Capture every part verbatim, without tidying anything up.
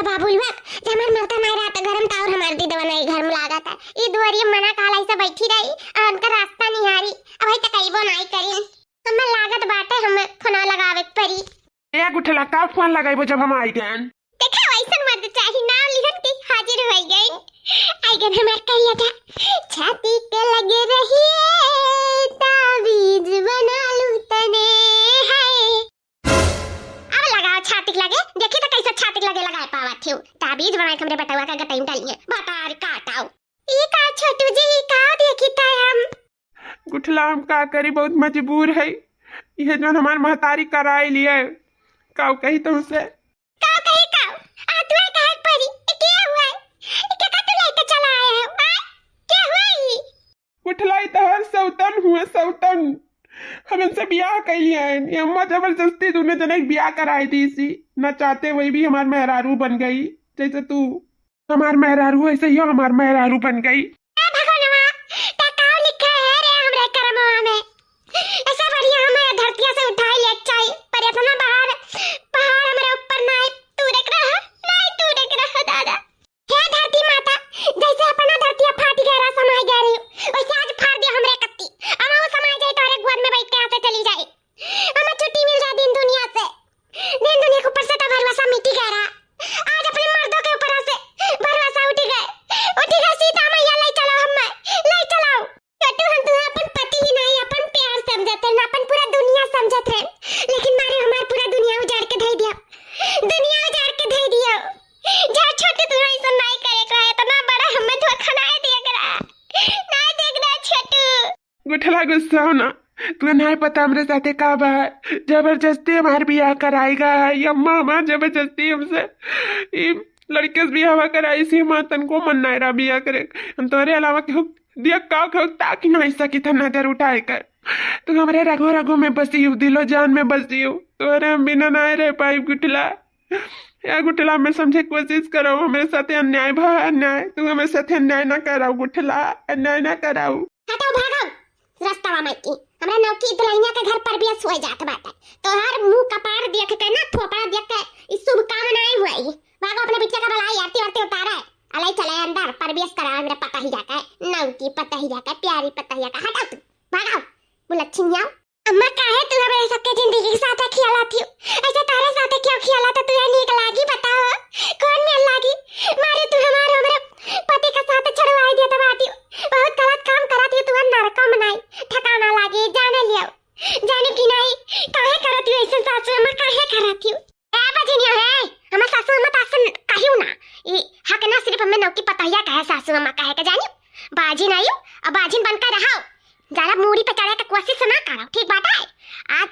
बाबुलवा, जब हमार मर्दा नाई रहत घर में, त और हमार दीदवा नाई घर में लागत है। ई दुआरिया मना कहला ऐसे बैठी रही और उनका रास्ता निहारी। अब तक अइबो नाई करी। हमें लागत बाटे हमें फोन लगावे के पड़ी। ए गुठला, का फोन लगाइबो जब हम आई गए? देखा, वैसन मर्द चाही, नाम लिहन के हाजिर हो गए। आई गए हमार करिया था, छाती के लगे रहिए, ताबीज बना लूं तने है। अब लगाओ छाती के लगे, देखी तो कैसे छाती के लगे लगाए पावत हो। ताबीज बनाए के हमरे बेटवा का गटई में डाली है, बतार काटाओ। ई का छोटू जी, ई का देखी था हम? गुठला, हम का करी, बहुत मजबूर है। यह जौन हमार महतारी कराए लिए, का कही तुमसे? का कही का? आ तुहे कहे के परी, ए के हुआ है? ए के का तू लेके चला आया है? आ? के हुआ ई? गुठला, ई तोहर सौतन हुआ, सौतन। हम इनसे बियाह कइली हैं। ये अम्मा जबरदस्ती दुनो जने के बियाह कराई दी सी। ना चाहते हुए भी हमार मेहरारू बन गई। जैसे तू हमार मेहरारू, ऐसे ही हमार मेहरारू बन गई। ए भगवानवा, ते का लिखा है रे हमरे करमवा में? ऐसा बढ़िया हमें धरतिया से उठाए ले चाहिए, पर इतना बहार, पहाड़ हमरे ऊपर नाई तू रख रहा, नाई तू रख रहा दादा। हे धरती माता, जैसे अपना धरतिया फाट गया रहा, समाई गया रही, वैसे आज फाड़ दिया हमरे कत्ती। अब वो समाई जाए, तोहरे गोद में बैठ के यहाँ से चली जाए। हमें छुट्टी मिल जाए दिन दुनिया से। दिन दुनिया के ऊपर से तो भरोसा मिटी गया रहा। आज अपने मर्दों के ऊपर से भरोसा उठी गए, उठी गए। सीता मैया, ले चलो हमें, ले चलो। छोटू, हम तुहे अपन पति ही नहीं, अपन प्यार समझत हैं, अपन पूरा दुनिया समझत हैं, लेकिन मारे हमार पूरा दुनिया उजाड़ के धई दिया, दुनिया उजाड़ के धई दिया। जा छोटू, तुहे ऐसा नहीं करे का है, इतना बड़ा हमें धोखा नहीं दिया करा, नहीं देखना छोटू। गुठला, गुस्सा हो ना, तुहे नहीं पता हमरे साथे का बा है। जबरदस्ती हमार बियाह कराई गा है, ये अम्मा हमार जबरदस्ती हमसे ई लड़के से बियाह कराई सी, हमार तनको मन नहीं रहा बियाह करे। हम तोहरे अलावा केहू दिया का केहू ताकि नहीं सकी था नजर उठाए कर। तू हमरे रगो रगो में बसी हो, दिलो जान में बसी हो, तोहरे हम बिना नहीं रह पाई गुठला। या गुठला, हमें समझे कोशिश करो, हमरे साथे अन्याय भा अन्याय, तू हमरे साथे अन्याय ना कराओ गुठला, अन्याय ना कराओ। हटाओ, भागो, रास्ता वा मत की। हमरा नौकी दुल्हनिया के घर परबियस हो जात बाटे। तोहार मुंह कपार देख के ना, थोपड़ा देख के, ई शुभ काम नाई हुई। भागो, अपने बिटिया का बुलाई, आरती वारती उतारे, अलाई चले अंदर, परबियस करा हमरा पतहिया के, नौकी पतहिया के, प्यारी पतहिया के। हटाओ तू, भागो, बुलच्छिनिया। अम्मा, काहे तू हमरे सबके जिंदगी के साथ खेलत हियो? ऐसे तारे साथ क्यों खेलत? तू ये नीक लागी, बताओ, कौन मेल लागी? मारे तू हमार, हमरे पति के साथ छड़वाई देत बाटी। बहुत गलत काम करत हियो तू, नरकम नाई ठिकाना लागी, जाने लियो, जाने की नाई, काहे करत हियो ऐसे सासू अम्मा, काहे करत हियो? ए बजिनिया है, हमार सासू अम्मा तो असन कहियो ना, ई हक ना सिर्फ हमें नौकी पतहिया कहे, सासू अम्मा कहे के जानी, बाजिन आयु, अब बाजिन बनकर रहो। ज्यादा मूड़ी पे चढ़े के कोशिश ना करो, ठीक बात है? आज,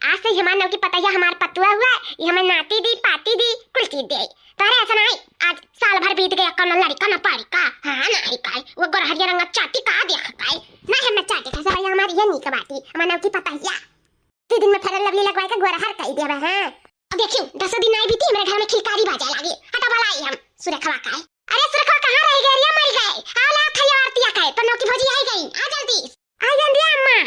आज से ही हमार नौकी पतैया हमार पतुआ हुआ, ये हमें नाती दी, पाती दी, कुल चीज दे। तोहरे ऐसा नहीं, आज साल भर बीत गया, कौनो लड़का ना पड़ी का? हाँ, नहीं का, वो गोरहरिया रंगा चाटी का देख का, नहीं हमें चाटी कैसे भैया, हमारी ये नीक बाटी, हमार नौकी पतैया। दो दिन में Fair and Lovely लगवाए का गोरहर कई देवे, हाँ। अब देखियो, दसों दिन आई बीती, हमरे घर में खिलकारी बाजे लागी। हटा बुलाई हम, सुरेखवा का है। अरे सुरेखवा, कहाँ रह गए रे, मर गए? आओ ला, खैया आरतिया का है, तो नौकी भौजी आई गई, आ जल्दी। आ जल्दी अम्मा।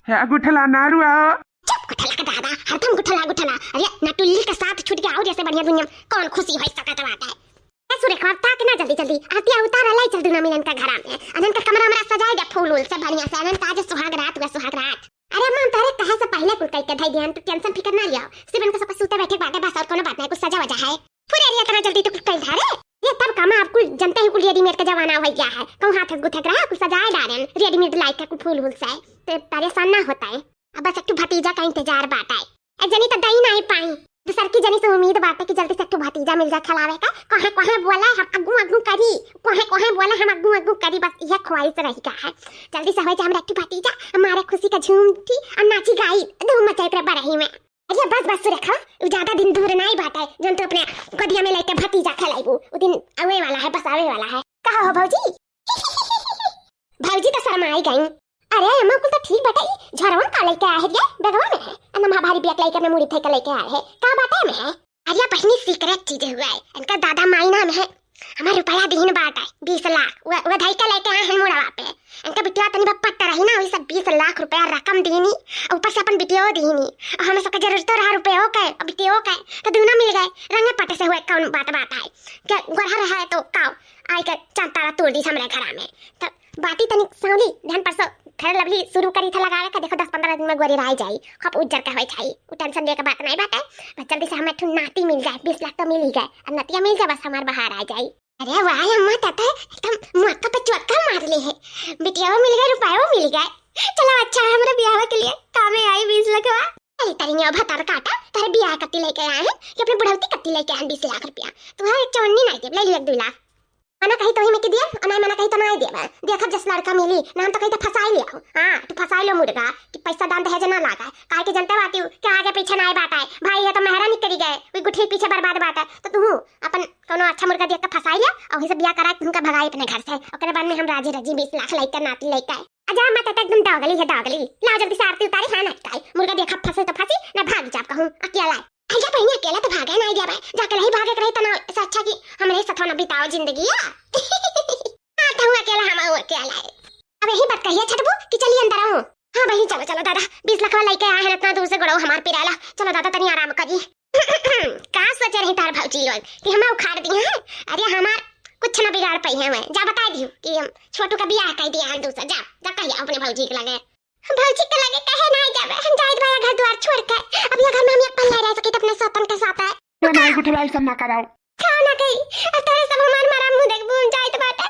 है गुठला नारू आओ। चुप गुठला का दादा, हरदम गुठला गुठला। अरे ना टुल्ली के साथ छूट गया और जैसे बढ़िया दुनिया में कौन खुशी हो सकत बात है। ए सुरेखवा, ताक ना जल्दी जल्दी, आरतिया उतार, लाई चल दुनो मिलन का घरा में। अनन का कमरा हमरा सजाए दे फूल उल से बढ़िया से, अनन का आज सुहाग रात हुआ, सुहाग रात। अरे अम्मा, हम तोहरे कहे से पहले कुल कह के धई दिहन, तू tension फिकर ना लियो। सिर्फ इनका सब सूते बैठे बाटे बस, और कोनो बात नहीं, कुछ सजा वजा है। फुरे रिया तना जल्दी तो कुल कह धारे। ये तब काम आप कुल जनते ही, कुल readymade का जमाना हो गया है। कहूँ हाथ गुथे के रहा, कुल सजाए डारेन, readymade लाई के कुल फूल उल से। तो परेशान ना होता है। अब बस एक ठो भतीजा का इंतजार बाटे। ए जनी तो दई नाई पाई, दूसर की जनी से उम्मीद बाटे कि जल्दी से एक ठो भतीजा मिल जाए खिलावे का। कोहे कोहे बोला हम अग्गू अग्गू करी, कोहे कोहे बोला हम अग्गू अग्गू करी, बस यह ख्वाहिश रही का है। जल्दी से हो जाए हमरा एक ठो भतीजा, हमारे खुशी का झूम थी और नाची गाई, धूम मचाई पूरा बरही में। अरे बस बस सुरेखा, उ ज्यादा दिन दूर नाई बाटे, जौन तू अपने गोदिया में लेके भतीजा खिलाइबू, उ दिन आवे वाला है, बस आवे वाला है। कहा हो भौजी? भौजी तो शर्माई गई। अरे अम्मा, कुल तो ठीक बाटे, ई झरवन का लेके आए है रे, बैगवा में है। अम्मा भारी बैग लेके अपने मुड़ी फेंक के लेके आए है, का बाटे में है? अरे बहिनी, secret चीज हुआ है, इनका दादा माई नाम है। हमार रुपया दीन बाटे बीस लाख, उ, उ धई के लेके आए हैं मुड़वा पे। इनका बिटिया तनी बा पट्ट रही ना, वही सब बीस लाख रुपया रकम दीनी, और ऊपर से अपन बिटियो दीनी। और हमें सबके जरूरत रहा रुपयो के और बिटियो के, तो दोनों मिल गए। रंगे पट्टे से हुए कौन बात बात है? क्या गोरहर है तो काओ, आई के चांद तारा तोड़ दी हमरे घरा में। तो बाटी तनी सावली, ध्यान परसों Fair Lovely शुरू करी था लगावे का, देखो दस पन्द्रह दिन में गोरी रह जाई, खूब उज्जर का हो जाई। उ टेंशन लेके बात नहीं बाटे, बस जल्दी से हमें ठुन नाती मिल जाए, बीस लाख तो मिल ही गए, अब नतिया मिल जाए, बस हमार बाहर आ जाई। अरे वाह अम्मा, तब तो एकदम मौका पे चौका मार ले है, बिटिया मिल गए, रुपया मिल गए। चलो अच्छा है, हमारे ब्याह के लिए कामे आई बीस लाख। अरे तरिया भतार काटा, तारे ब्याह कत्ती लेके आए हैं कि अपने बुढ़ौती कत्ती लेके आए हैं बीस लाख रुपया। तुम्हारे एक चवन्नी नहीं देब, ले लियो एक दो लाख। मना कही तो ही में के दिया, और नहीं मना कही तो नहीं देब। देखब जस लड़का मिली, नाम तो कही तो फंसाई लिया। हाँ, तू फंसाई लो मुर्गा कि पैसा दान दहेज ना लागा। काहे के जनते बाटी कि आगे पीछे ना आए बाटा है। भाई ये तो मेहरा निकली गए, वी गुठी पीछे बर्बाद बाटा है। तो तू अपन कोनो अच्छा मुर्गा देख के फंसाई लिया और वहीं से ब्याह करा के तुमका भगाई अपने घर से। ओकरे बाद में हम राजी राजी बीस लाख लेके नाती लेके आए। अजा मत, एकदम दागली है दागली। लाओ जल्दी से आरती उतारी, हाँ ना काई। मुर्गा देखा फंसे तो फंसी, ना भाग जा कहूँ अकेला। अरे बहिनी, अकेला तो भागे ना गया भाई, जाके नहीं भागे के रही तना, ऐसा अच्छा कि हमरे साथ ना बिताओ जिंदगी। हाँ, तो हूँ अकेला, हम हूँ अकेला है। अब यही बात कहिए छटबू कि चलिए अंदर आऊँ। हाँ बहिनी, चलो चलो दादा, बीस लाख वाला लेके आए हैं, इतना दूर से गोड़ो हमार पिराला। चलो दादा, तनी आराम करी। का सोचे रही तार भौजी लोग कि हमें उखाड़ दी है? अरे हमार कुछ ना बिगाड़ पाई है, मैं जा बता दी कि हम छोटू का ब्याह कर दिया है दूसरा। जा, जा कहिए अपने भौजी के लगे। भौजी के लगे कहे ना जावे, हम जाइत बा घर द्वार छोड़ के। अब ये घर में हम एक पल नहीं रह सकी तो अपने सौतन के साथ है। तो नहीं उठला, ऐसा ना कराओ। खाओ ना कही, अब तेरे सब हमार मारा मुंह देखबू, हम जाइत बाटे।